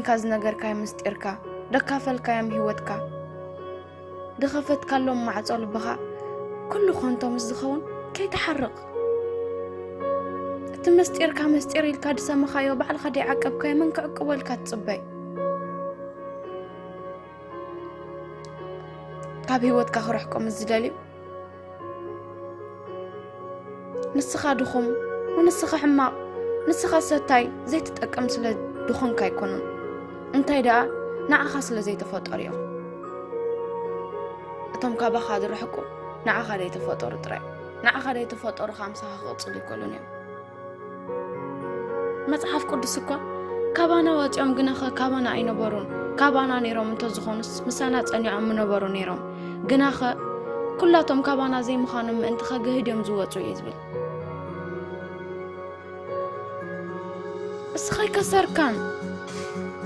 ካ ዝነገርካዮ ምስጢርካ፣ ደካፈልካዮም ህይወትካ፣ ድኸፈትካሎም ማዕጾ ልብኻ፣ ኩሉ ኾንቶ ምስ ዝኸውን ከይትሓርቕ። እቲ ምስጢርካ ምስጢር ኢልካ ድሰመኻዮ ባዕልኻ ደይዓቀብካዮ መን ክዕቅቦ ኢልካ ትጽበይ? ካብ ህይወትካ ክርሕቆ ምስ ዝደልዩ፣ ንስኻ ድኹም፣ ንስኻ ሕማቕ፣ ንስኻ ሰታይ ዘይትጠቅም ስለ ድኾንካ ኣይኮኑን። እንታይ ደኣ ንዓኻ ስለ ዘይተፈጠሩ እዮም። እቶም ካባኻ ዝርሕቁ ንዓኻ ዘይተፈጠሩ ጥራይ። ንዓኻ ዘይተፈጠሩ ካብ ምሳኻ ክቕጽሉ ኣይክእሉን እዮም። መጽሓፍ ቅዱስ እኳ ካባና ወጺኦም ግናኸ ካባና ኣይነበሩን። ካባና ነይሮም እንተዝኾኑስ ምሳና ጸኒዖም ምነበሩ ነይሮም። ግናኸ ኩላቶም ካባና ዘይምዃኖም ምእንቲ ኸግህድ እዮም ዝወጹ እዩ ዝብል። እስኻ ኣይከሰርካን፣